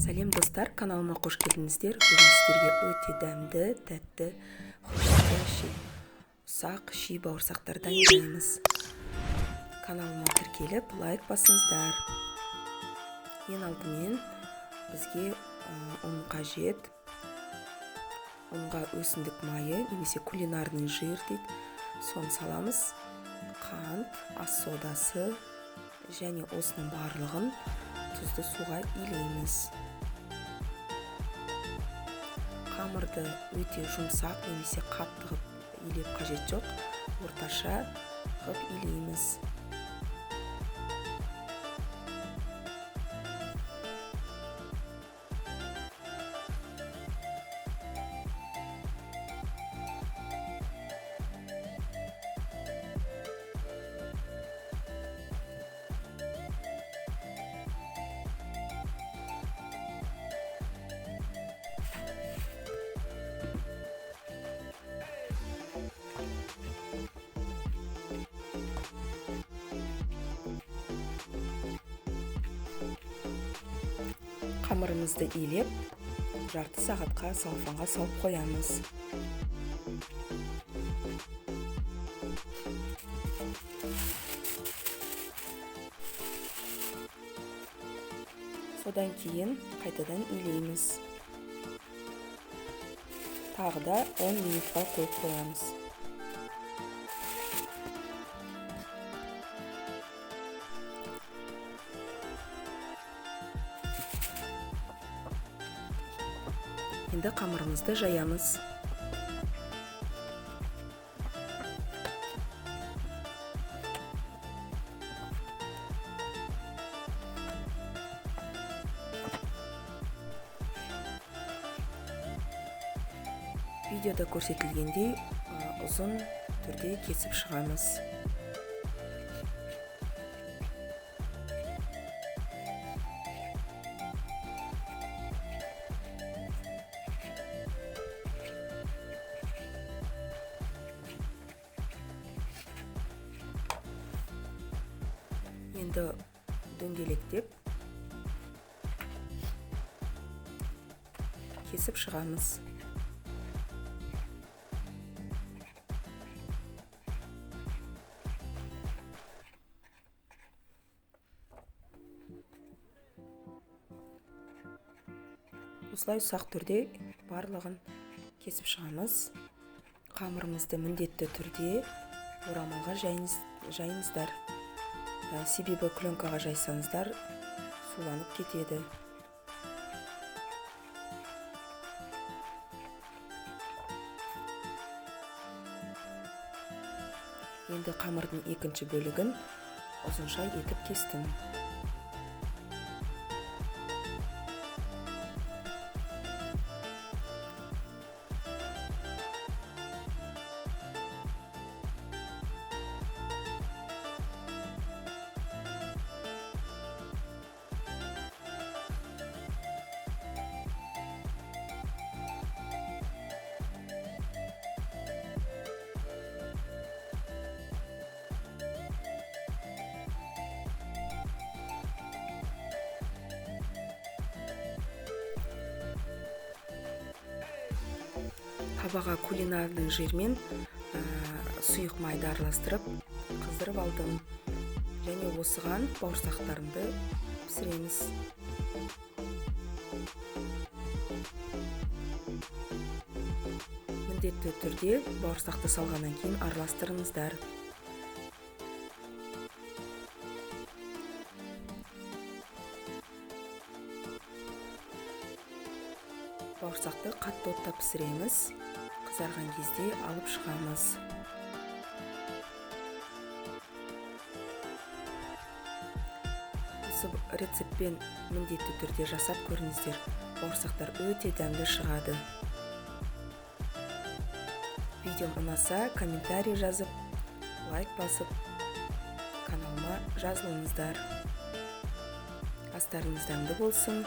Сәлем достар, каналыма қош келдіңіздер. Бүгін сіздерге өте дәмді, тәтті, хрустящий, ұсақ ши бауырсақтар дайындаймыз. Каналыма тіркеліп, лайк басыңыздар. Ең алдымен бізге ұн қажет. Ұнға өсімдік майы немесе кулинарный жир дейді. Соны саламыз. Қант, ас содасы және осының барлығын тұзды суға илейміз. Қамырды өте жұмсақ немесе қатты қылып илеп қажет жоқ, орташа қылып илейміз. Қамырымызды илеп, жарты сағатқа салфанға салып қоямыз. Содан кейін қайтадан илейміз. Тағы да 10 минутқа қойып қоямыз. Енді қамырымызды жаямыз. Видеода көрсетілгендей ұзын түрде кесіп шығамыз. Енді дөңгелектеп кесіп шығамыз. Осылай ұсақ түрде барлығын кесіп шығамыз. Қамырымызды міндетті түрде орамалға жайыңыздар. Себебі пленкаға жайсаңыздар суланып кетеді. Енді қамырдың екінші бөлігін ұзынша етіп кестім. Табаға кулинарный жирмен сұйық майды араластырып, қыздырып алдым. Және осыған бауырсақтарымды пісіреміз. Міндетті түрде бауырсақты салғаннан кейін араластырыңыздар. Бауырсақты қатты отта пісіреміз. Қызарған кезде алып шығамыз. Осы рецептпен міндетті түрде жасап көріңіздер. Бауырсақтар өте дәмді шығады. Видеом ұнаса, комментарий жазып, лайк басып, каналыма жазылыңыздар. Астарыңыз дәмді болсын.